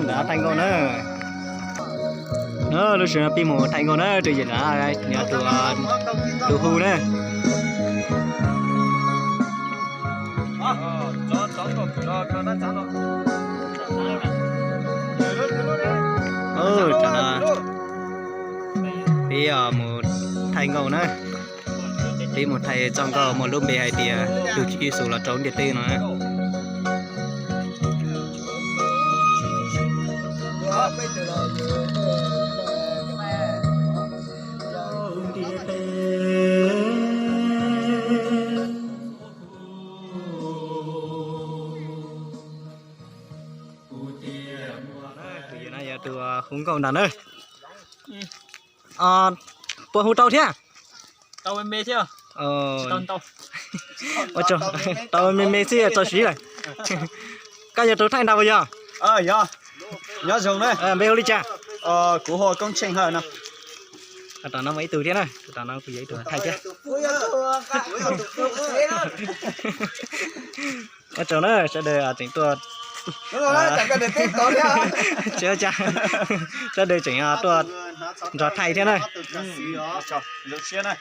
Nrad thaij nkauj na. Lub sij hawm no peb mus thaij nkauj na, tus yawm nrad yog tus, tus hu na. Tam no peb mus thaij nkauj na. Peb mus thaij txoj nkauj muaj lub npe hais tias tus tswv Yexus los rau ntiaj teb no. Tus yawm no yog tus hu nkauj ntag na. Puas hu tau thiab? Tau me me xwb, tso siv lawm. Koj yog tus thaij ntag puas yog? Nyob zoo na. Npe hu li cas? Kuv hu Koob Tsheej Hawj no. Tom no muaj ib tug thiab na, tom no kuv yog ib tug thaij thiab. Ua tsaug na, sawv daws tseem tuaj, sawv daws tseem tuaj nrog thaij thiab na. Zoo siab na.